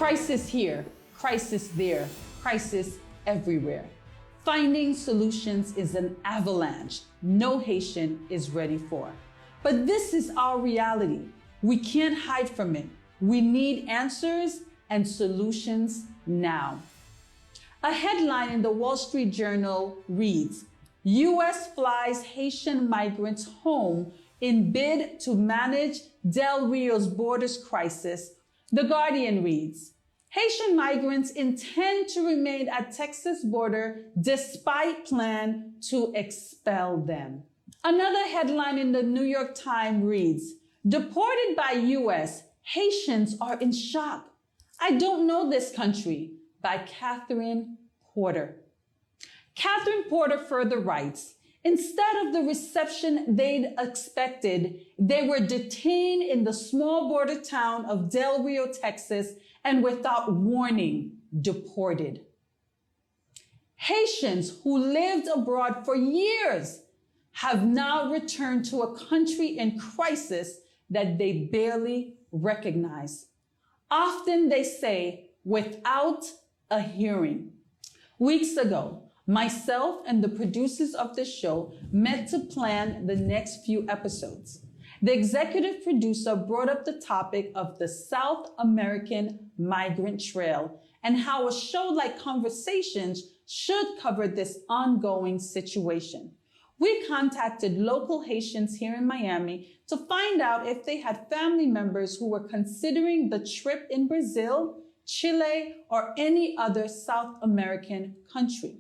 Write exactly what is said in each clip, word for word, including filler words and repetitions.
Crisis here, crisis there, crisis everywhere. Finding solutions is an avalanche no Haitian is ready for. But this is our reality. We can't hide from it. We need answers and solutions now. A headline in the Wall Street Journal reads, U S flies Haitian migrants home in bid to manage Del Rio's borders crisis. The Guardian reads, Haitian migrants intend to remain at Texas border despite plan to expel them. Another headline in the New York Times reads, Deported by U S, Haitians are in shock. I don't know this country, by Catherine Porter. Catherine Porter further writes, Instead of the reception they'd expected, they were detained in the small border town of Del Rio, Texas, and without warning, deported. Haitians who lived abroad for years have now returned to a country in crisis that they barely recognize. Often they say, without a hearing. Weeks ago, myself and the producers of the show met to plan the next few episodes. The executive producer brought up the topic of the South American Migrant Trail and how a show like Conversations should cover this ongoing situation. We contacted local Haitians here in Miami to find out if they had family members who were considering the trip in Brazil, Chile, or any other South American country.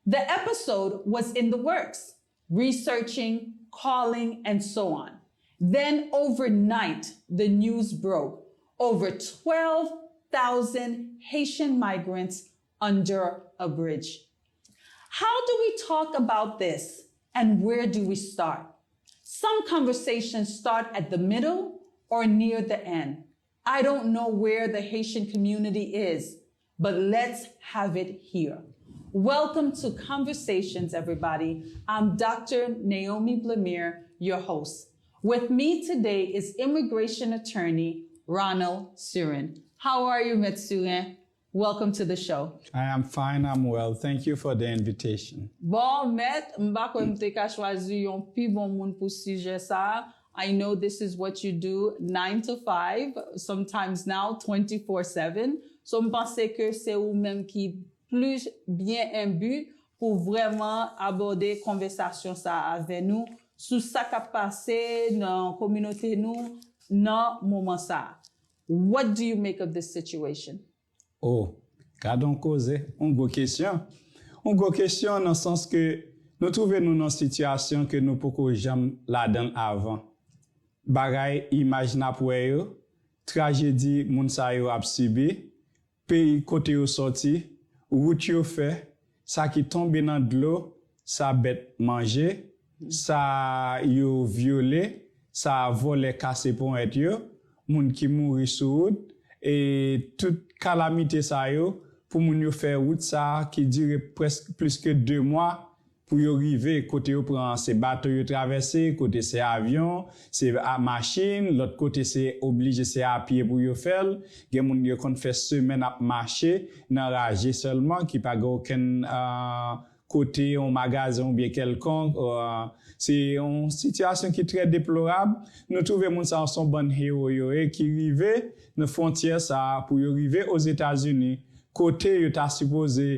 The episode was in the works, researching, calling, and so on. Then overnight, the news broke. Over twelve thousand Haitian migrants under a bridge. How do we talk about this and where do we start? Some conversations start at the middle or near the end. I don't know where the Haitian community is, but let's have it here. Welcome to Conversations, everybody. I'm Doctor Naomi Blamire, your host. With me today is immigration attorney Ronald Surin. How are you, Mèt Surin? Welcome to the show. I am fine, I'm well. Thank you for the invitation. Bon, Mèt, m pa kwè m te ka chwazi yon pi bon moun pou sijè sa a. I know this is what you do nine to five, sometimes now twenty-four seven. So m panse ke se ou menm ki pli byen enbi pou vrèman abòde konvèsasyon sa a avè nou sou sa k ap pase nan kominote nou nan moman sa a. What do you make of this situation? Oh, gade yon koze, yon gwo kesyon. Yon gwo kesyon nan sans ke nou twouve nou nan sitiyasyon ke nou poko janm ladan l avan. Bagay, imaj n ap wè yo, trajedi moun sa yo ap sibi, peyi kote yo sòti, wout yo fè, sa ki tonbe nan dlo, sa bèt manje, sa yo vyole, sa vòlè kase ponyèt yo, moun ki mouri sou wout, e tout kalamite sa yo, pou moun yo fè wout sa ki dire prèske plis ke de mwa, pou yo rive kote yo pran, se bato yo travèse, kote se avyon, se a machin, lòt kote se oblije se a pye pou yo fè l. Gen moun yo konn fè semèn ap mache nan raje sèlman ki pa gen okenn kote yon magazen oubyen kèlkonk. Se yon sitiyasyon ki trè deplorab. Nou twouve moun sa yo se yon bann hewo yo ye ki rive nan fwontyè sa pou yo rive Ozetazini kote yo ta sipoze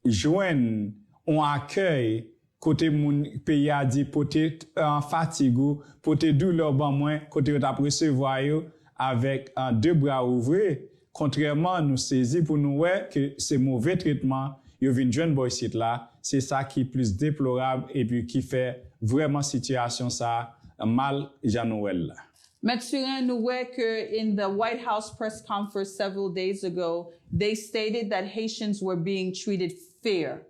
jwenn yon akèy kote moun peyi a di pote fatig ou, pote doulè w ban mwen, kote yo t ap resevwa yo avèk de bra ouvri. Kontrèman, nou sezi pou nou wè ke se move tretman yo vin jwenn bò isit la, se sa ki plis deplorab epi ki fè vrèman sitiyasyon sa a mal jan nou wè l la. Mèt Surin, nou wè ke in the White House press conference several days ago, they stated that Haitians were being treated fair.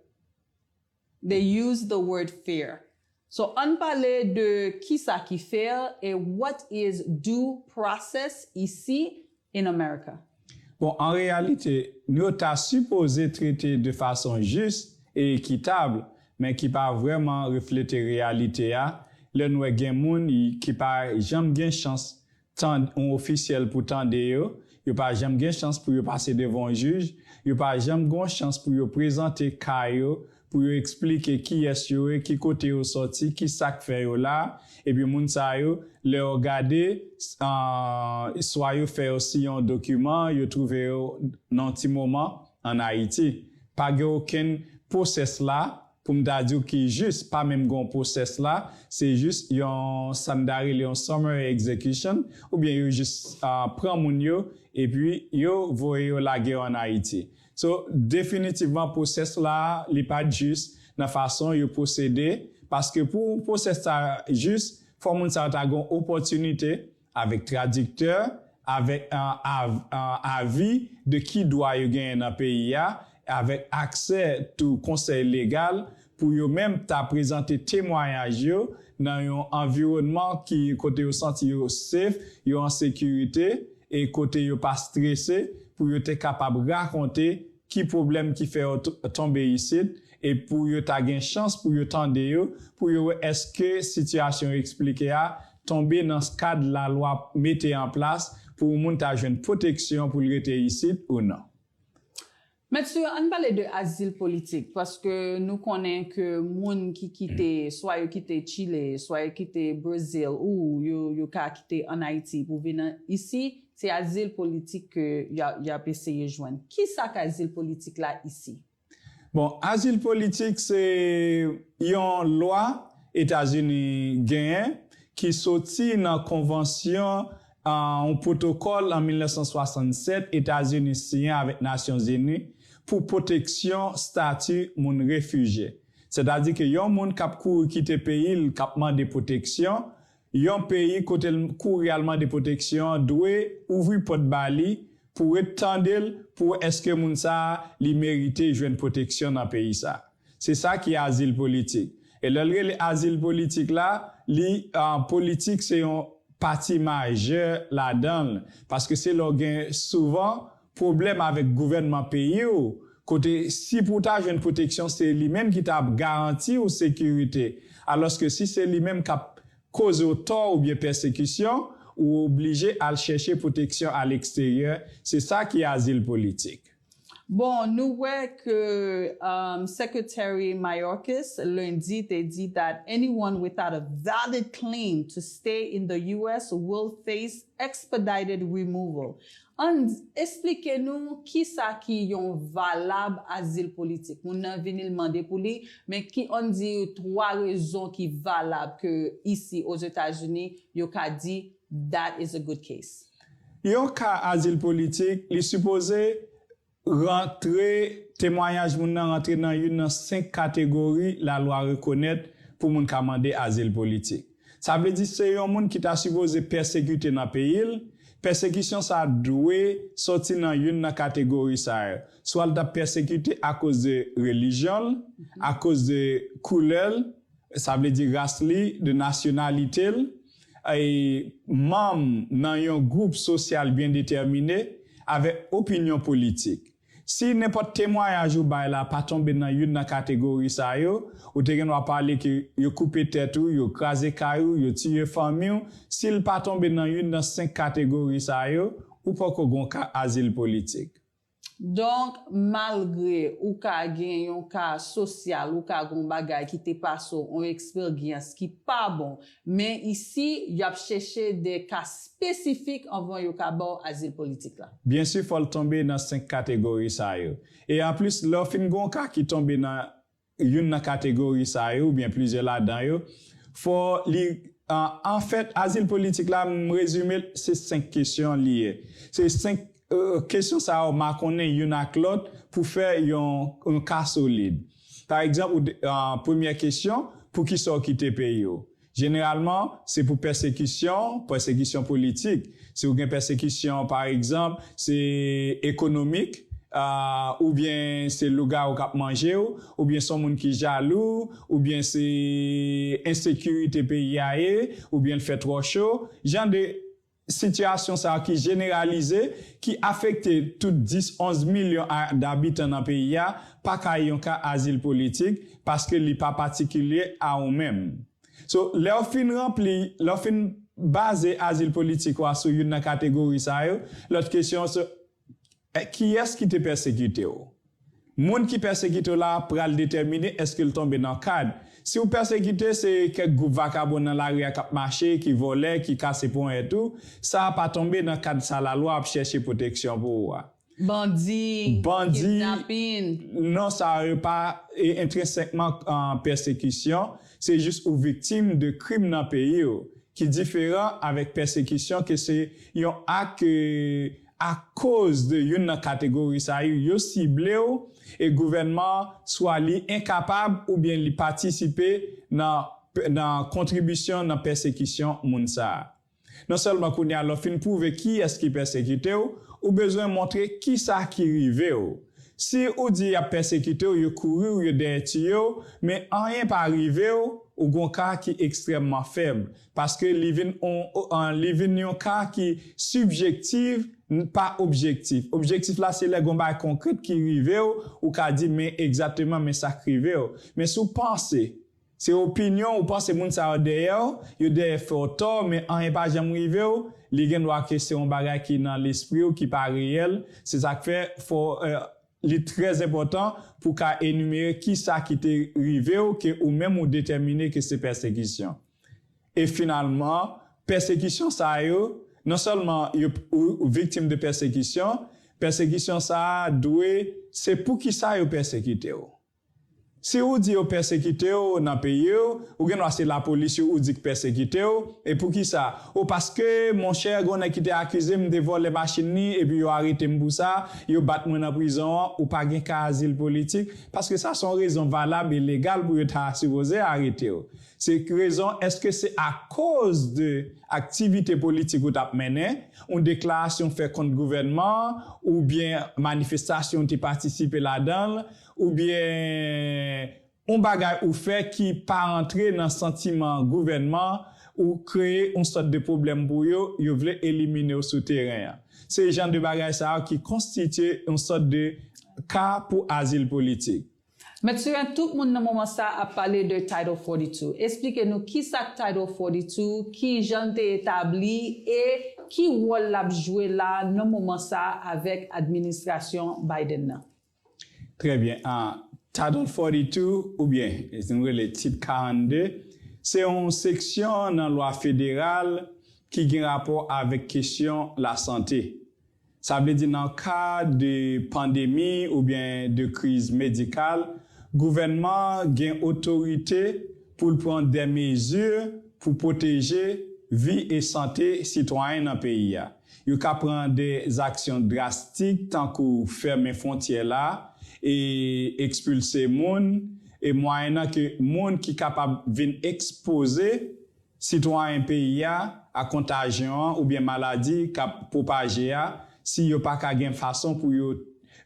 They used the word fair. So, ann pale de kisa ki fair e what is due process ici in America. Bon, an reyalite, nou ta sipoze trete de fason jis e ekitab, men ki pa vrèman reflete reyalite a, lè n wè gen moun ki pa janm gen chans tande yon ofisyèl pou tande yo, yo pa janm gen chans pou yo pase devan yon jij, yo pa janm gen yon chans pou yo prezante ka yo, pou yo eksplike kiyès yo ye, ki kote yo sòti, ki sa k fè yo la. Epi moun sa yo, lè yo gade, ah, swa yo fè yo siyen yon dokiman, yo twouve yo nan yon ti moman ann Ayiti. Pa gen okenn pwosès la, pou m ta di w ki jis, pa menm gen yon pwosès la, se jis yon, sa n ta rele yon summary execution, oubyen yo jis, ah, pran moun yo, epi yo voye yo lage yo ann Ayiti. So, definitivman, pwosès la, li pa t jis nan fason yo pwosede, paske pou pwosès sa jis, fò moun sa yo ta gen yon opòtinite avèk tradiktè, avèk, ah, av-, ah, avi de ki dwa yo genyen nan peyi a, avèk aksè tou konsèy legal pou yo menm ta prezante temwayaj yo nan yon anviwònman ki, kote yo santi yo safe, yo an sekirite, e kote yo pa strese, pou yo te kapab rakonte ki pwoblèm ki fè yo t-, tonbe isit, e pou yo ta gen chans pou yo tande yo, pou yo wè èske sitiyasyon yo eksplike a tonbe nan kad lalwa mete an plas pou yon moun ta jwenn pwoteksyon pou l rete isit ou non. Mèt Souillon, ann pale de azil politik, paske nou konnen ke moun ki kite, swa yo kite Chile, swa yo kite Brezil, ou yo, yo ka kite ann Ayiti pou vin isi, se azil politik ke y ap eseye jwenn. Kisa k azil politik la isi? Bon, azil politik se yon lwa Etazini genyen ki soti nan konvansyon, ah, yon pwotokòl an mil nèf san swasannsèt Etazini siyen avèk Nasyonzini pou pwoteksyon stati moun refijye. Sètadi ke yon moun k ap kouri kite peyi l, k ap mande pwoteksyon, yon peyi kote l kouri al mande pwoteksyon an dwe ouvri pòt ba li pou ret tande l, pou wè èske moun sa a li merite jwenn pwoteksyon nan peyi sa a. Se sa ki azil politik. E lè l rele azil politik la, li, ah, politik se yon pati majè ladan l, paske se lè w gen souvan pwoblèm avèk gouvènman peyi w, kote si pou w ta jwenn pwoteksyon, se li menm ki ta ap garanti w sekirite, alòske si se li menm k ap koze w tò oubyen pèsekisyon, ou oblije al chèche pwoteksyon aleksteryè. Se sa ki azil politik. Bon, nou wè ke, um, Secretary Mayorkas, lendi, te di that anyone without a valid claim to stay in the U S will face expedited removal. Ann esplike nou kisa ki yon valab azil politik. Moun nan vini l mande pou li, men ki ann di twa rezon ki valab ke isi Ozetazini yo ka di that is a good case. Yon ka azil politik, li sipoze rantre, temwayaj moun nan rantre nan youn nan senk kategori lalwa rekonèt pou moun ka mande azil politik. Sa vle di se yon moun ki ta sipoze pèsekite nan peyi l, pèsekisyon sa dwe sòti nan youn nan kategori sa yo. Swa l t ap pèsekite akoz de relijyon l, akoz de koulè l, sa vle di ras li, de nasyonalite l, e manm nan yon gwoup sosyal byen detèmine, avèk opinyon politik. Si nenpòt temwayaj ou bay la pa tonbe nan youn nan kategori sa yo, ou te gen dwa pale ke yo koupe tèt ou, yo kraze kay ou, yo tiye fanmi w, si l pa tonbe nan youn nan senk kategori sa yo, ou poko gen yon ka azil politik. Donk, malgre ou ka gen yon ka sosyal, ou ka gen yon bagay ki te pase w, yon eksperyans ki pa bon, men isi, y ap chèche de ka espesifik anvan yo ka ba w azil politik la. Byen si, fò l tonbe nan senk kategori sa yo. E anplis, lè w fin gen yon ka ki tonbe nan youn nan kategori sa yo, oubyen plizyè ladan yo, fò li, an, anfèt, azil politik la, m rezime l, se senk kesyon li ye. Se senk, euh, kesyon sa yo makonnen youn ak lòt pou fè yon, yon ka solid. Pa egzanp, ou de-, an, premyè kesyon, poukisa w kite peyi w? Jeneralman, se pou pèsekisyon, pèsekisyon politik. Si w gen pèsekisyon, pa egzanp, se ekonomik, ah, oubyen se lougawou k ap manje w, oubyen se yon moun ki jalou, oubyen se ensekirite peyi a ye, oubyen l fè twò cho. Jan de sitiyasyon sa a ki jeneralize, ki afekte tout dis, onz milyon a, dabitan nan peyi a, pa ka yon ka azil politik, paske li pa patikilye a ou menm. So, lè w fin ranpli, lè w fin baze azil politik ou a sou youn nan kategori sa yo. Lòt kesyon se, eh, kiyès ki te pèsekite w? Moun ki pèsekite w la pral detèmine èske l tonbe nan kad. Si w pèsekite, se kèk gwoup vakabon nan lari a k ap mache, ki vòlè, ki kase ponyèt ou, sa a pa tonbe nan kad sa lalwa ap chèche pwoteksyon pou ou a. Bandi, Bandi, kidnapin. Non, sa yo pa e, entrensekman an pèsekisyon, se jis ou viktim de krim nan peyi w, ki diferan avèk pèsekisyon ke se yon ak e, akoz de youn nan kategori sa yo, yo sible w e gouvènman an swa li enkapab oubyen li patisipe nan, nan kontribisyon nan pèsekisyon moun sa a. Non sèlman kounye a lè w fin pwouve kiyès ki pèsekite w, ou bezwen montre kisa ki rive w. Si ou di y ap pèsekite w, yo kouri w, yo dèyè tiye w, men anyen pa rive w, ou gon ka ki ekstrèmman fèb, paske li vin on, an, li vin yon ka ki sibjektif, n- pa objektif. Objektif la se lè gon bagay konkrèt ki rive w, ou ka di men egzakteman men sa k rive w. Men si w panse se opinyon ou panse moun sa yo dèyè w, yo dèyè fè w tò, men anyen pa janm rive w, li gen dwa ke se yon bagay ki nan lespri w, ki pa reyèl. Se sa k fè fò, eh, li trè enpòtan pou w ka enimere kisa ki te rive w, ke ou menm ou detèmine ke se pèsekisyon. E finalman, pèsekisyon sa yo, non sèlman yo, ou, ou viktim de pèsekisyon, pèsekisyon sa a dwe, se poukisa yo pèsekite w. Si ou di yo pèsekite w nan peyi w, ou gen dwa se lapolis yo ou di k pèsekite w. E poukisa? O paske, monchè, gen yon nèg ki te akize m, m te vòlè machin li, epi yo arete m pou sa, yo bat mwen nan prizon an, ou pa gen ka azil politik, paske sa se yon rezon valab e legal pou yo ta sipoze arete w. Se rezon, èske se akoz de aktivite politik ou t ap mennen, yon deklarasyon fè kont gouvènman an, oubyen manifestasyon ou te patisipe ladan l, oubyen yon bagay ou fè ki pa rantre nan santiman gouvènman, ou kreye yon sòt de pwoblèm pou yo, yo vle elimine w sou teren an. Se jan de bagay sa yo ki konstitye yon sòt de ka pou azil politik. Mèt Surin, tout moun nan moman sa ap pale de Title forty-two. Esplike nou kisa k Title forty-two, ki jan l te etabli e ki wòl l ap jwe la nan moman sa avèk administrasyon Biden nan. Trè byen. Ah, Title forty-two, oubyen nou rele Tit karannde, se yon seksyon nan lwa federal ki gen rapò avèk kesyon lasante. Sa vle di nan ka de pandemi oubyen de kriz medikal, gouvènman an gen otorite pou l pran de mezi pou pwoteje vi e sante sitwayen nan peyi a. Yo ka pran de aksyon drastik tankou fèmen fwontyè la e ekspilse moun, e mwayennan ke moun ki kapab vin ekspoze sitwayen peyi a a kontajyon an oubyen maladi k ap pwopaje a, si yo pa ka gen fason pou yo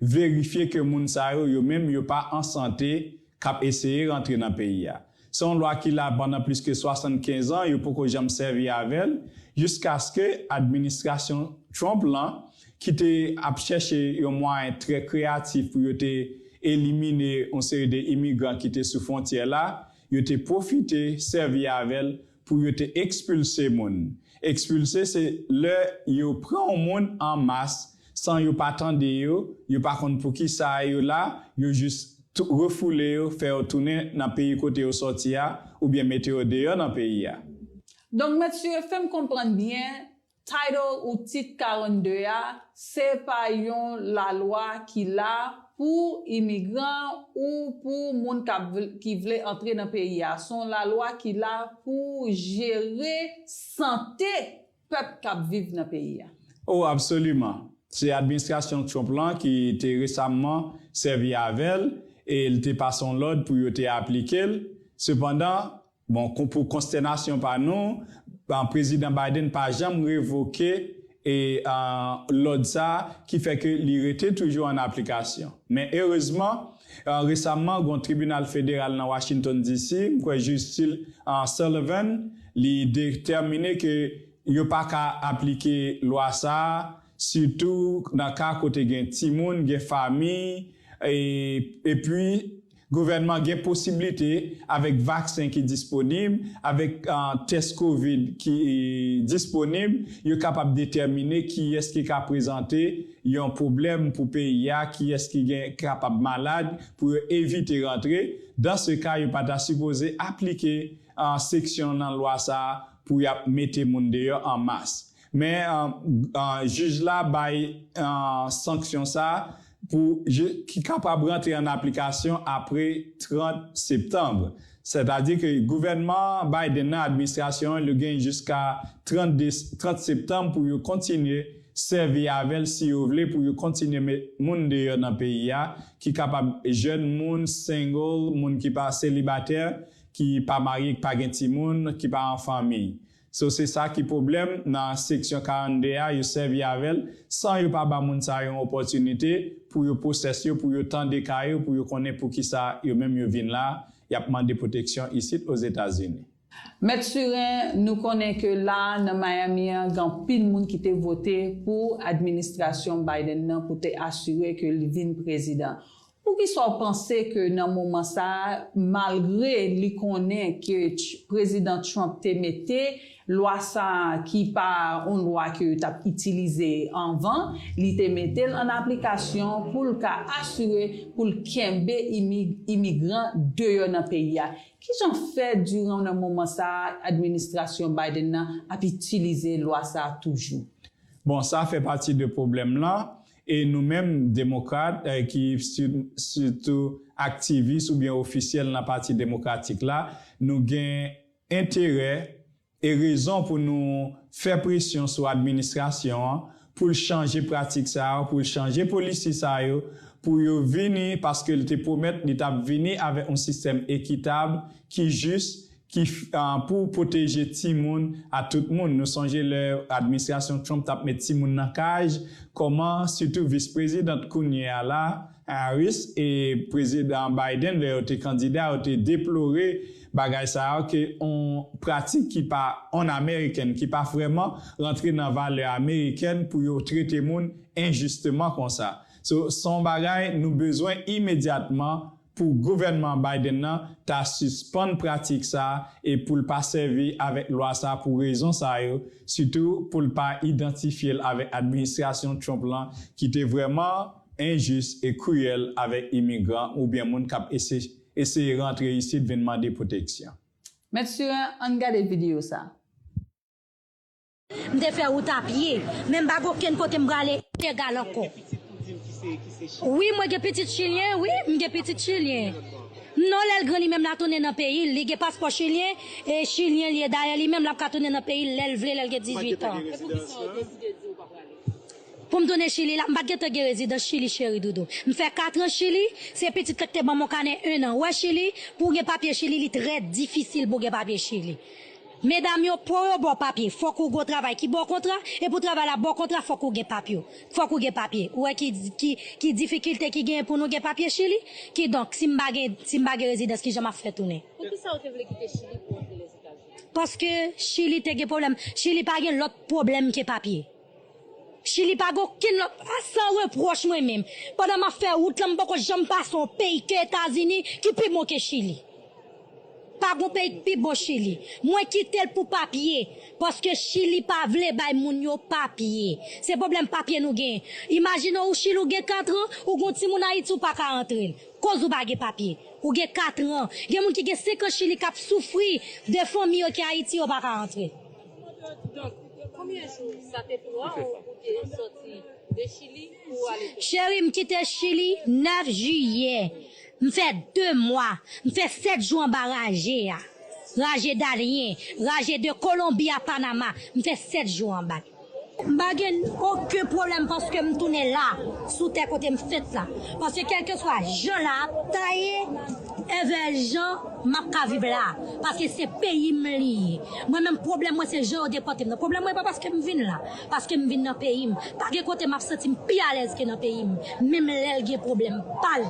verifye ke moun sa yo, yo menm, yo pa an sante, k ap eseye rantre nan peyi a. Se yon lwa ki la pandan plis ke swasannkenz an, yo poko janm sèvi avè l, jiskaske administrasyon Trump lan, ki te ap chèche yon mwayen trè kreyatif pou yo te elimine yon seri de imigran ki te sou fwontyè la, yo te pwofite sèvi avè l pou yo te ekspilse moun. Ekspilse se lè yo pran yon moun an mas, san yo pa tande yo, yo pa konn poukisa yo la, yo jis tou- refoule yo, fè yo tounen nan peyi kote yo sòti a, oubyen mete yo deyò nan peyi a. Donk, Mèt Surin, fè m konprann byen, Title ou Tit karannde a, se pa yon lalwa ki la pou imigran ou pou moun k ap vl- ki vle antre nan peyi a. Se yon lalwa ki la pou jere sante pèp k ap viv nan peyi a. Oh, absoliman. Se administrasyon Trump lan ki te resamman sèvi avè l e l te pase yon lòd pou yo te aplike l. Sepandan, bon, kon- pou konstènasyon pa nou, ban- Prezidan Biden pa janm revoke e ah, lòd sa a ki fè ke li rete toujou an aplikasyon. Men erezman, ah, resamman, gon tribinal federal nan Washington D C, m kwè jij Sil- ah, Sullivan, li detèmine ke yo pa ka aplike lwa sa a, sitou nan ka kote gen timoun, gen fanmi, e, epi Gouvènman gen posiblite, avèk vaksen ki disponib, avèk uh, tès kovid ki disponib, yo kapab detèmine kiyès ki ka prezante yon pwoblèm pou peyi a, kiyès ki gen kapab malad pou yo evite rantre. Dan se ka, yo pa ta sipoze aplike uh, seksyon nan lwa sa a pou y ap mete moun deyò an mas. Men uh, uh, jij la bay uh, sanksyon sa a pou ki kapab rantre an aplikasyon apre trant septanm. Sètadi ke gouvènman Biden nan, administrasyon an, yo gen jiska trant septanm pou yo kontinye sèvi avè l si yo vle, pou yo kontinye met moun deyò nan peyi a, ki kapab jèn moun, single, moun ki pa selibatè, ki pa marye, ki pa gen timoun, ki pa an fanmi. So se sa ki pwoblèm nan seksyon karannde a, yo sèvi avè l san yo pa ba moun sa yo yon opòtinite pou yo pwosès yo, pou yo tande ka yo, pou yo konnen poukisa yo menm yo vin la, y ap mande pwoteksyon isit Ozetazini. Mèt Surin, nou konnen ke la nan Miami an, gen anpil moun ki te vote pou administrasyon Biden nan pou te asire ke li vin prezidan. Poukisa w panse ke nan moman sa a, malgre li konnen ke Prezidan Trump te mete lwa sa a ki pa yon lwa ke yo t ap itilize anvan, li te mete l an aplikasyon pou l ka asire pou l kenbe imigran deyò nan peyi a? Kijan fè diran nan moman sa a administrasyon Biden nan ap itilize lwa sa a toujou? Bon, sa fè pati de pwoblèm lan. E nou menm demokrat ki sitou aktivis oubyen ofisyèl nan pati demokratik la, nou gen enterè e rezon pou nou fè presyon sou administrasyon an pou l chanje pratik sa yo, pou l chanje polisi sa yo, pou yo vini, paske l te pwomèt li t ap vini avèk yon sistèm ekitab ki jis, ki pou pwoteje timoun a tout moun. Nou sonje lè administrasyon Trump t ap met timoun nan kaj, kòman sitou vis prezidant kounye a la, Harris, e prezidan Biden, lè yo te kandida, yo te deplore bagay sa yo, ke yon pratik ki pa on American, ki pa vrèman rantre nan valè amerikèn pou yo trete moun enjisteman konsa. So, se yon bagay nou bezwen imedyatman pou gouvènman Biden nan ta sispann pratik sa e pou l pa sèvi avèk lwa sa pou rezon sa yo, sitou pou l pa idantifye l avèk administrasyon Trump lan ki te vrèman enjis e kriyèl avèk imigran oubyen moun k ap eseye rantre isit vin mande pwoteksyon. Mèt Surin, ann gade videyo sa. M te fè wout a pye, men m pa gen okenn kote m prale ilegal ankò. Wi, mwen gen pitit chilyen, wi, m gen pitit chilyen. Non, lè l gran li menm l a tounen nan peyi l, li gen paspò chilyen, e chilyen l ye dayè li menm l ap ka tounen nan peyi l lè l vle lè l gen dizuit an. Pou m tounen Chili la, m pa t gentan gen rezidans Chili cheri doudou. M fè katran Chili, se pitit la k te ban m yon kanè en an. Ou wè Chili, pou w gen papye Chili, li trè difisil pou w gen papye Chili. Medam yo, pou yo ba w papye, fòk ou gen yon travay ki ba w kontra, e pou travay la ba w kontra, fòk ou gen papye. Fòk ou gen papye. Ou wè ki, ki, ki difikilte ki genyen pou nou gen papye Chili? Kidonk, si m pa gen, si m pa gen rezidans, kijan m ap fè tounen? Poukisa ou te vle kite Chili pou w antre Lèzetazini? Paske Chili te gen pwoblèm. Chili pa gen lòt pwoblèm ke papye. Chili pa gen okenn lòt, a san repwòch mwen menm. Pandan m ap fè wout lan, m poko janm pase yon peyi ke Etazini ki pi bon ke Chili. Pa gen yon peyi ki pi bon Chili. Mwen kite l pou papye, paske Chili pa vle bay moun yo papye. Se pwoblèm papye nou genyen. Imajine w Chili ou gen katran, ou gen yon timoun Ayiti ou pa ka antre l. Koz ou pa gen papye. Ou gen katran. Gen moun ki gen senk an Chili k ap soufri de fanmi yo ki Ayiti yo pa ka antre. Donk, konbyen jou sa te pran w pou te sòti de Chili pou w ale Peri? Cheri, m kite Chili nèf jiyè. M fè de mwa. M fè sèt jou anba raje a. Raje Daliyen, raje de Kolonbi a Panama. M fè sèt jou anba l. M pa gen okenn pwoblèm paske m tounen la, sou tè kote m fèt la. Paske kèlkeswa jan la ap ta ye, envè jan M ap ka viv la, paske se peyi m li ye. Mwen menm, pwoblèm mwen se jan yo depòte m nan. Pwoblèm mwen pa paske m vin la, paske m vin nan peyi m. Pa gen kote m ap santi m pi alèz ke nan peyi m, menm lè l gen pwoblèm pa l.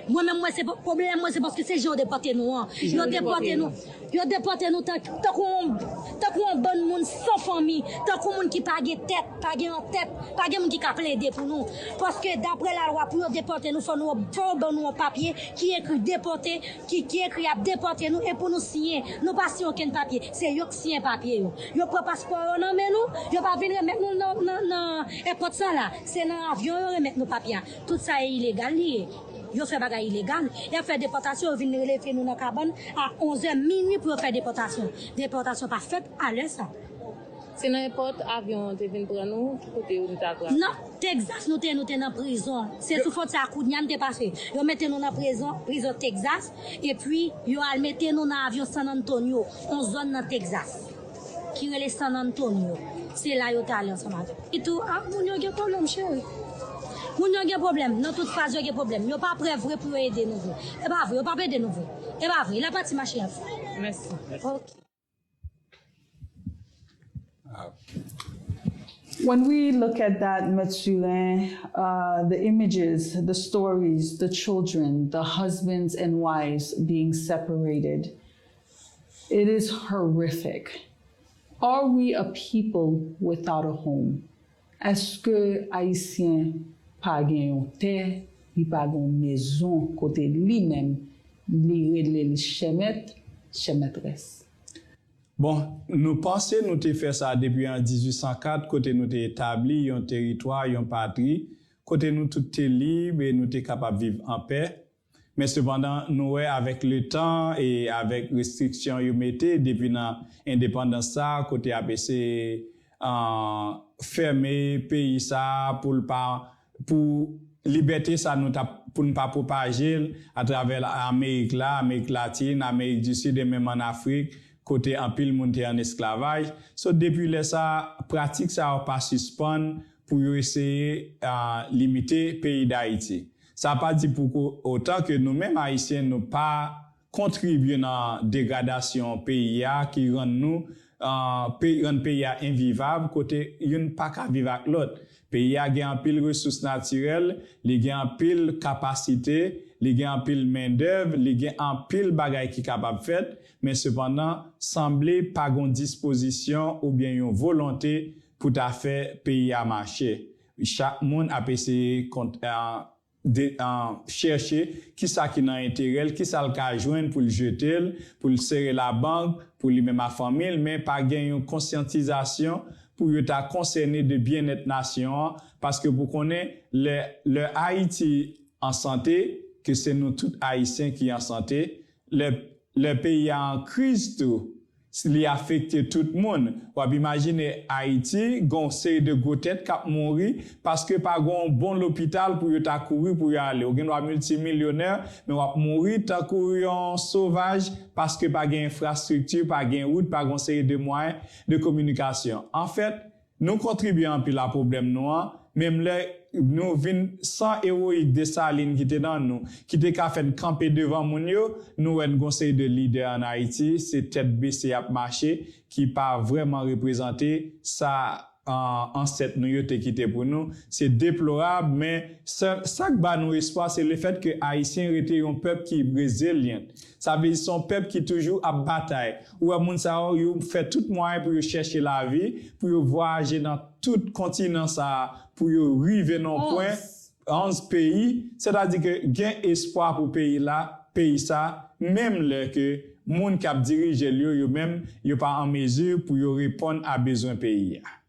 Mwen menm, mwen se pwoblèm mwen se paske se jan yo depòte nou an. Yo depòte nou, yo depòte nou tan- tankou yon, tankou yon bann moun san fanmi, tankou moun ki pa gen tèt, pa gen yon tèt, pa gen moun ki ka plede pou nou. Paske daprè lalwa, pou yo depòte nou, fò nou, fò yo ban nou yon papye ki ekri depòte, ki, ki ekri y ap depòte nou e pou nou siyen. Nou pa siyen okenn papye. Se yo k siyen papye yo. Yo pran paspò yo nan men nou, yo pa vin remèt nou nan, nan, nan èpòt sa la. Se nan avyon yo remèt nou papye a. Tout sa e ilegal li ye. Yo fè bagay ilegal. Y ap fè depòtasyon, yo vin leve nou nan kabann a onz è minui pou yo fè depòtasyon. Depòtasyon pa fèt a lè sa. Se nan èpòt avyon an te vin pran nou, ki kote nou t al travay? Nan Texas nou te, nou te nan prizon. Se sou fwontyè a kounye a n te pase. Yo mete nou nan prizon, prizon Texas, epi yo al mete nou nan avyon San Antonio, yon zòn nan Texas, ki rele San Antonio. Se la yo t ale ansanm avèk. Etou, ah, moun yo gen pwoblèm, cheri. Moun yo gen pwoblèm, nan tout faz yo gen pwoblèm. Yo pa prè vre pou yo ede nou vre. E pa vre, yo p ap ede nou vre. E pa vre, la pati mache ap fè. Mèsi. Ok. When we look at that, Mèt Surin, uh, the images, the stories, the children, the husbands and wives being separated, it is horrific. Are we a people without a home? Èske Ayisyen pa gen yon tè, li pa gen yon mezon kote li menm, li rele l chè mèt, chè mètrès? Bon, nou panse nou te fè sa depi an dizuit san kat, kote nou te etabli yon teritwa, yon patri, kote nou tout te lib e nou te kapab viv anpè. Men sepandan, nou wè avèk letan e avèk restriksyon yo mete depi nan endepandans sa, kote y ap eseye fèmen peyi sa pou l pa pou libète sa nou t ap pou n pa pwopaje l atravè Amerik la, Amerik Latin, Amerik di Sid e menm ann Afrik kote anpil moun te ann esklavaj. So depi lè sa, pratik sa yo pa sispann pou yo eseye limite peyi Dayiti. Sa pa di pou otan ke nou menm Ayisyen nou pa kontribye nan degradasyon peyi a ki rann nou rann peyi a envivab kote youn pa ka viv ak lòt. Peyi a gen anpil resous natirèl, li gen anpil kapasite, li gen anpil mendèv, li gen anpil bagay ki kapab fèt, men sepandan sanble pa gon dispozisyon oubyen yon volonte pou ta fè peyi a mache. Chak moun ap eseye chèche kisa ki nan enterè l, kisa l ka jwenn pou l jete l, pou l sere labank pou li menm ak fanmi l, men pa gen yon konsyantizasyon pou yo ta konsène de byennèt nasyon an, paske pou konnen lè, lè Ayiti an sante, ke se nou tout Ayisyen ki an sante, lè, lè peyi a an kriz tou, li afekte tout moun. W ap imajine Ayiti, gen yon seri de gwo tèt k ap mouri paske pa gen yon bon lopital pou yo ta kouri pou yo ale. Ou gen dwa miltimilyonè, men w ap mouri tankou yon sovaj paske pa gen enfrastrikti, pa gen wout, pa gen yon seri de mwayen de kominikasyon. Anfèt, nou kontribye anpil a pwoblèm nou an, menm lè nou vin san ewoyik Desalin ki te nan nou, ki te ka fè n kanpe devan moun yo, nou wè n gon seri de lidè ann Ayiti, se tèt bese y ap mache, ki pa vrèman reprezante sa ansèt nou yo te kite pou nou. Se deplorab, men sa k ba nou espwa, se lefèt ke Ayisyen rete yon pèp ki rezilyan. Sa vle di se yon pèp ki toujou ap batay. Ou wè moun sa yo, yo fè tout mwayen pou yo chèche lavi, pou yo vwayaje nan tout kontinan sa a, pou yo rive nan yon pwen, onz peyi, sètadi ke gen espwa pou peyi la, peyi sa, menm lè ke moun k ap dirije l yo, yo menm, yo pa an mezi pou yo reponn a bezwen peyi a.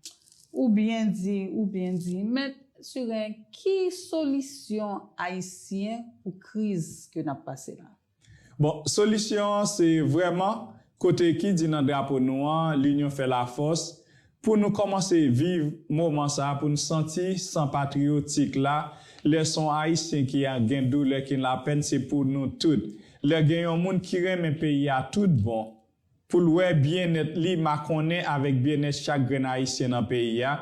Ou byen di, ou byen di. Mèt Surin, ki solisyon ayisyen pou kriz ke n ap pase la? Bon, solisyon an se vrèman kote ki di nan drapo nou an, L'union fait la force, pou nou kòmanse viv moman sa a, pou nou santi san patriyotik la, lè se yon Ayisyen ki gen doulè, ki gen lapèn, se pou nou tout. Lè gen yon moun ki renmen peyi a tout bon, pou l wè byennèt li makonnen avèk byennèt chak grenn Ayisyen nan peyi a.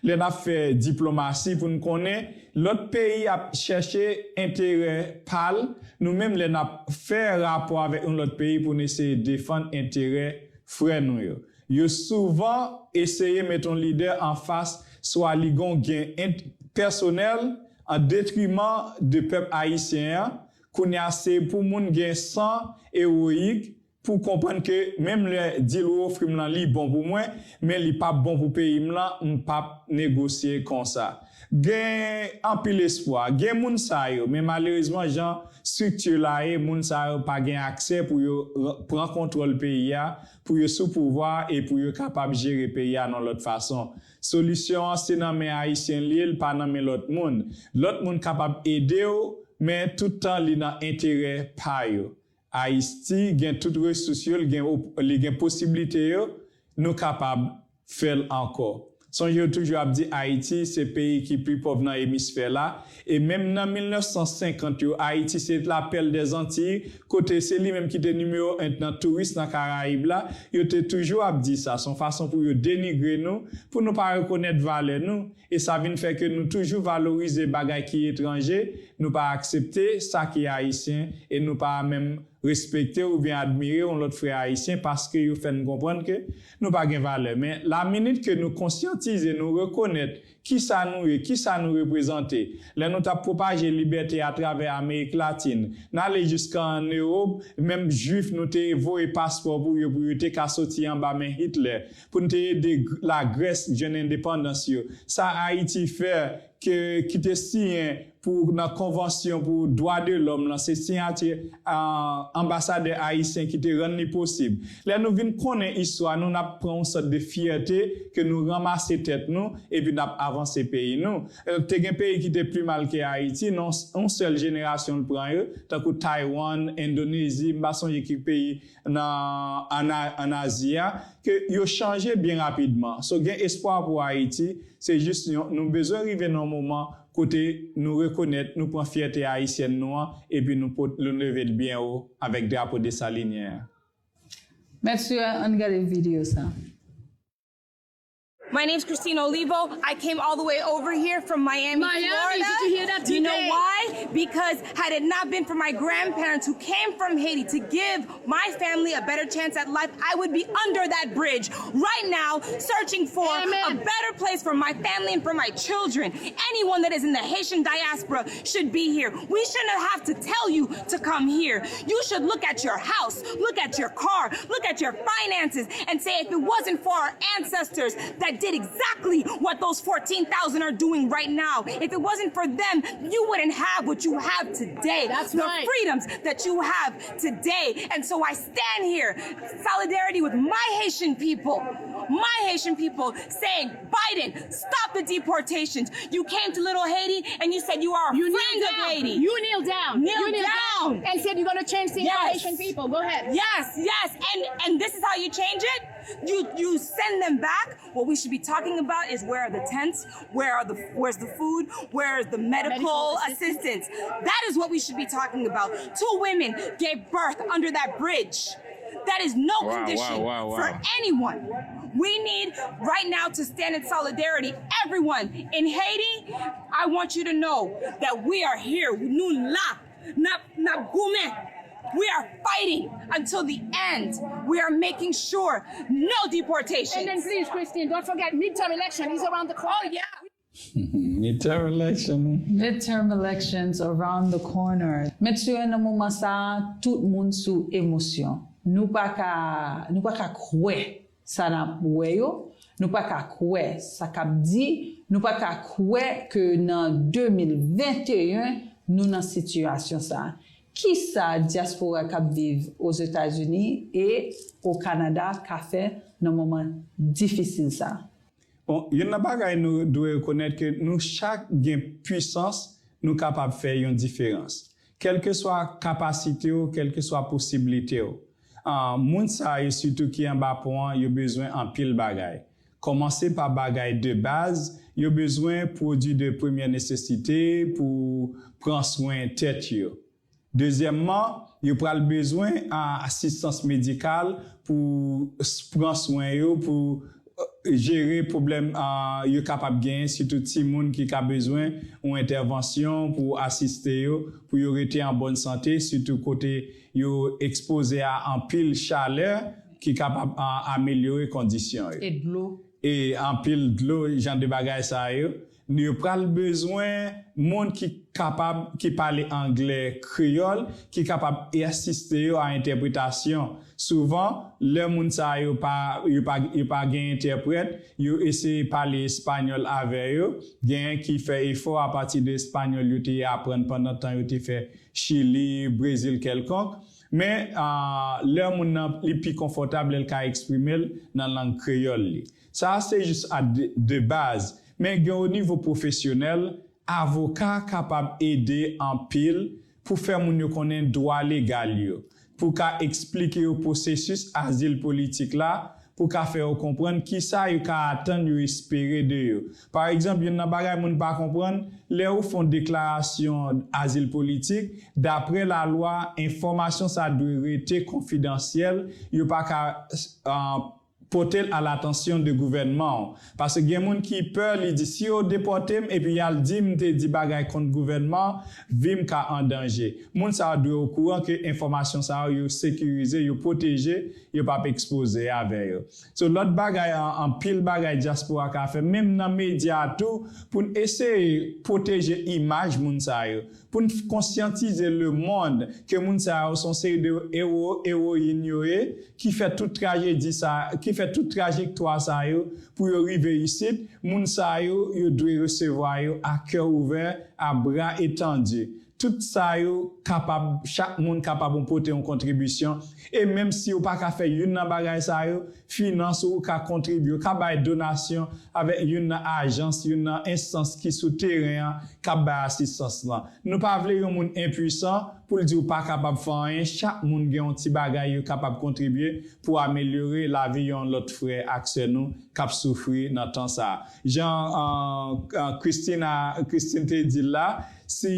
Lè n ap fè diplomasi pou n konnen, lòt peyi ap chèche enterè pa l, nou menm lè n ap fè rapò avèk yon lòt peyi pou n eseye defann enterè frè nou yo. Yo souvan eseye met yon lidè anfas, swa li gen yon gen ent- pèsonèl an detriman de pèp ayisyen an. Kounye a, se pou moun gen san ewoyik pou konprann ke menm lè dil ou ofri m lan li bon pou mwen, men li p ap bon pou peyi m lan, m p ap negosye konsa. Gen anpil espwa, gen moun sa yo, men malerezman jan estrikti la ye, moun sa yo pa gen aksè pou yo r- pran kontwòl peyi a, pou yo sou pouvwa e pou yo kapab jere peyi a nan lòt fason. Solisyon an se nan men Ayisyen li ye, l pa nan men lòt moun. Lòt moun kapab ede w, men tout tan li nan enterè pa yo. Ayiti gen tout resous yo, li gen, op- li gen posiblite yo, nou kapab fè l ankò. Sonje yo toujou ap di Ayiti se peyi ki pi pòv nan emisfè la, e menm nan mil nèf san senkant yo, Ayiti se la perle des Antilles, kote se li menm ki te nimewo en nan touris nan Karayib la, yo te toujou ap di sa, se yon fason pou yo denigre nou, pou nou pa rekonèt valè nou, e sa vin fè ke nou toujou valorize bagay ki etranje, nou pa aksepte sa ki ayisyen, e nou pa menm respekte oubyen admire yon lòt frè ayisyen paske yo fè n konprann ke nou pa gen valè. Men, laminit ke nou konsyantize, nou rekonèt kisa nou ye, kisa nou reprezante, lè nou t ap pwopaje libète atravè Amerik Latin, n ale jiska ann Ewòp, menm Jwif nou te voye paspò pou yo, pou yo te ka soti anba men Hitlè, pou n te ede G- Lagrès jwenn endepandans yo. Sa Ayiti fè, ke, ki te siyen pou nan konvansyon pou dwa de lòm lan, se siyati a, anbasadè ayisyen ki te rann li posib. Lè nou vin konnen istwa nou, n ap pran yon sòt de fyète ke nou ranmase tèt nou epi n ap avanse peyi nou. E, te gen peyi ki te pi mal ke Ayiti, nan yon sèl jenerasyon l pran yo, tankou Taiwan, Endonezi, m pa sonje ki peyi nan ann Azi a, ke yo chanje byen rapidman. So, gen espwa pou Ayiti, se jis yon, nou bezwen rive nan yon moman kote nou rekonèt, nou pran fyète ayisyèn nou an, epi nou pot, nou leve l byen wo avèk drapo desalinyen an. Mèt Sue, ann gade videyo sa. My name's Christine Olivo. I came all the way over here from Miami, Miami, Florida. Did you hear that? Do you know Today. Why? Because had it not been for my grandparents who came from Haiti to give my family a better chance at life, I would be under that bridge right now searching for Amen. A better place for my family and for my children. Anyone that is in the Haitian diaspora should be here. We shouldn't have to tell you to come here. You should look at your house, look at your car, look at your finances, and say, if it wasn't for our ancestors that did exactly what those fourteen thousand are doing right now, if it wasn't for them, you wouldn't have what you have today. That's the right. Freedoms that you have today. And so I stand here, solidarity with my Haitian people, my Haitian people, saying, Biden, stop the deportations. You came to Little Haiti and you said you are a You friend kneel of down. Haiti. You kneel down. Kneel you kneel down. And said you're gonna change things Yes. for Haitian people. Go ahead. Yes, yes, and and this is how you change it. You you send them back. What we should be talking about is where are the tents, where are the where's the food, where's the medical, Medical assistance. That is what we should be talking about. Two women gave birth under that bridge. That is no Wow, condition wow, wow, wow. for anyone. We need right now to stand in solidarity. Everyone in Haiti, I want you to know that we are here. Nou la, n ap n ap goumen. We are fighting until the end. We are making sure no deportations. And then please, Christine, don't forget midterm election is around the corner. Oh yeah. Midterm election. Midterm elections around the corner. Mèt Sue, nan moman sa a, tout moun sou emosyon. Nou pa ka, nou pa ka kwè sa n ap wè yo, nou pa ka kwè sa k ap di, nou pa ka kwè ke nan de mil venteyen nou nan sitiyasyon sa a. Kisa dyaspora k ap viv Ozetazini e o Kanada ka fè nan moman difisil sa a? Bon, youn nan bagay nou dwe rekonèt ke nou chak gen pwisans, nou kapab fè yon diferans. Kèlkeswa kapasite w, kèlkeswa posiblite w. Ah, moun sa yo sitou ki anba pon an, yo bezwen anpil bagay. Kòmanse pa bagay de baz, yo bezwen pwodui de premyè nesesite pou pran swen tèt yo. Dezyèmman, yo pral bezwen, a, asistans medikal pou s-, pran swen yo, pou, e, jere pwoblèm, a, yo kapab genyen, sitou timoun ki ka bezwen yon entèvansyon pou asiste yo, pou yo rete an bòn sante, sitou kote yo ekspoze a anpil chalè ki kapab, a, amelyore kondisyon yo. E dlo. E anpil dlo, jan de bagay sa yo. Yo pral bezwen moun ki kapab, ki pale anglè kreyòl, ki kapab asiste yo a entèpretasyon. Souvan, lè moun sa yo pa, yo pa, yo pa gen entèprèt, yo eseye pale espanyòl avè yo. Genyen ki fè efò apati de espanyòl yo te aprann pandan tan yo te fè Chili, Brezil kèlkonk. Men, a, lè moun nan li pi konfòtab, lè l ka eksprime l nan lang kreyòl li. Sa a se jis a de, de baz. Men gen o nivo pwofesyonèl, avoka kapab ede anpil pou fè moun yo konnen dwa legal yo, pou ka eksplike yo pwosesis azil politik la, pou ka fè yo konprann kisa yo ka atann, yo espere de yo. Pa egzanp, youn nan bagay moun pa konprann, lè ou fè yon deklarasyon azil politik, daprè lalwa, enfòmasyon sa dwe rete konfidansyèl, yo pa ka, a, pote l a latansyon de gouvènman an. Paske gen moun ki pè, li di, "Si yo depòte m epi y al di m te di bagay kont gouvènman, vi m ka an danje." Moun sa yo dwe okouran ke enfòmasyon sa yo, yo sekirize, yo pwoteje, yo p ap ekspoze avè yo. So, lòt bagay, an, anpil bagay dyaspora ka fè, menm nan medya tou, pou n eseye pwoteje imaj moun sa yo, pou n konsyantize lemonn ke moun sa yo se yon seri de ewo, ewoyin yo ye, ki fè tout trajedi sa, ki fè tout trajektwa sa yo pou yo rive isit, moun sa yo, yo dwe resevwa yo a kè ouvè, a bra etandi. Tout sa yo kapab, chak moun kapab pote yon kontribisyon. E menm si ou pa ka fè youn nan bagay sa yo, finans ou ka kontribye, ou ka bay donasyon avèk youn nan ajans, youn nan enstans ki sou teren an, k ap bay asistans lan. Nou pa vle yon moun enpwisan pou l di ou pa kapab fè anyen. Chak moun gen yon ti bagay yo kapab kontribye pou amelyore lavi yon lòt frè ak sè nou k ap soufri nan tan sa a. Jan, euh, euh, Christine a, Christine te di l la, si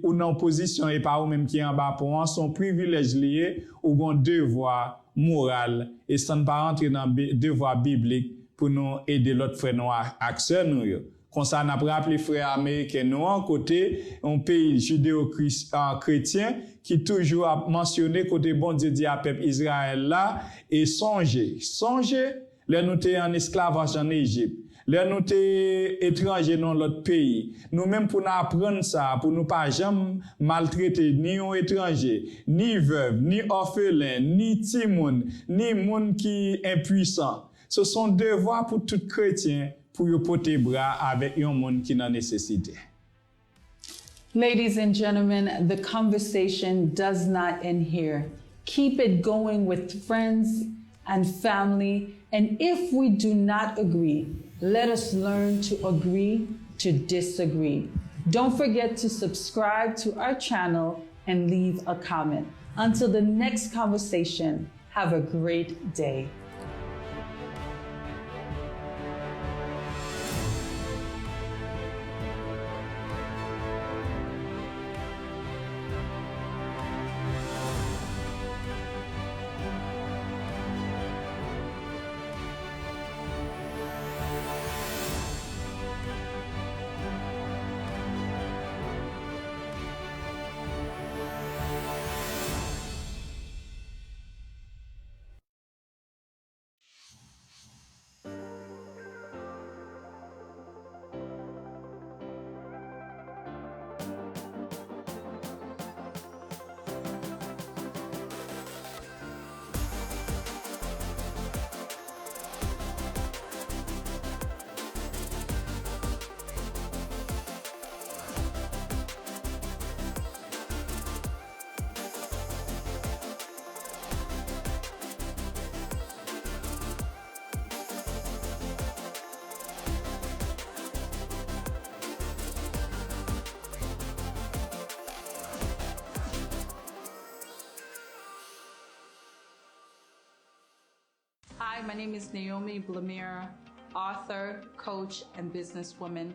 ou nan yon pozisyon e pa ou menm ki anba pon an, se yon privilèj li ye, ou gen yon devwa moral, e san n pa rantre nan bi-, devwa biblik pou nou ede lòt frè nou a, ak sè nou yo. Konsa, n ap raple frè ameriken nou an, kote yon peyi jideyo-kretyen ki toujou ap mansyone kote Bondye di a pèp Izrayèl la, e sonje, sonje, lè nou te an esklavaj ann Ejip, lè nou te etranje nan lòt peyi, nou menm pou n aprann sa, pou nou pa janm maltrete ni yon etranje, ni vèv, ni òfelen, ni timoun, ni moun ki enpwisan. Se, se yon devwa pou tout kretyen pou yo pote bra avèk yon moun ki nan nesesite. Ladies and gentlemen, the conversation does not end here. Keep it going with friends and family, and if we do not agree, let us learn to agree to disagree. Don't forget to subscribe to our channel and leave a comment. Until the next conversation, have a great day. Hi, my name is Naomi Blamira, author, coach, and businesswoman.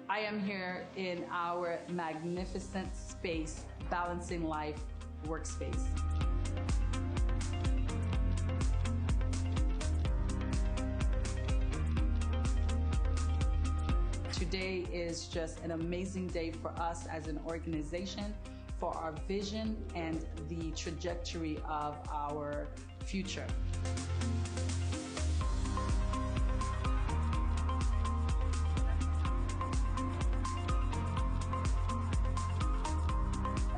I am here in our magnificent space, Balancing Life Workspace. Today is just an amazing day for us as an organization, for our vision and the trajectory of our future.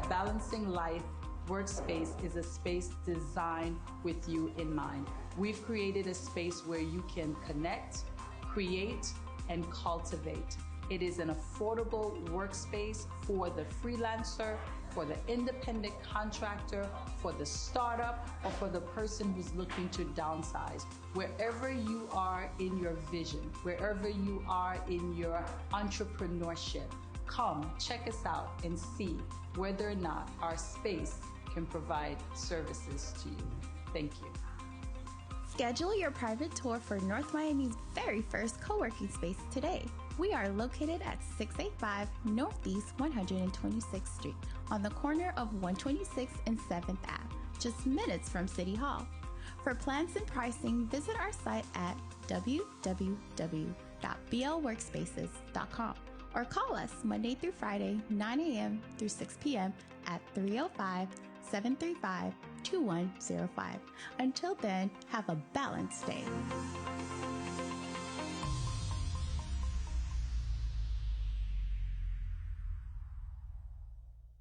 Balancing Life Workspace is a space designed with you in mind. We've created a space where you can connect, create, and cultivate. It is an affordable workspace for the freelancer, for the independent contractor, for the startup, or for the person who's looking to downsize. Wherever you are in your vision, wherever you are in your entrepreneurship, come check us out and see whether or not our space can provide services to you. Thank you. Schedule your private tour for North Miami's very first co working space today. We are located at six eight five Northeast one hundred twenty-sixth Street, on the corner of one twenty-sixth and seventh Ave, just minutes from City Hall. For plans and pricing, visit our site at w w w dot b l workspaces dot com or call us Monday through Friday, nine a m through six p m at three oh five, seven three five, two one zero five. Until then, have a balanced day.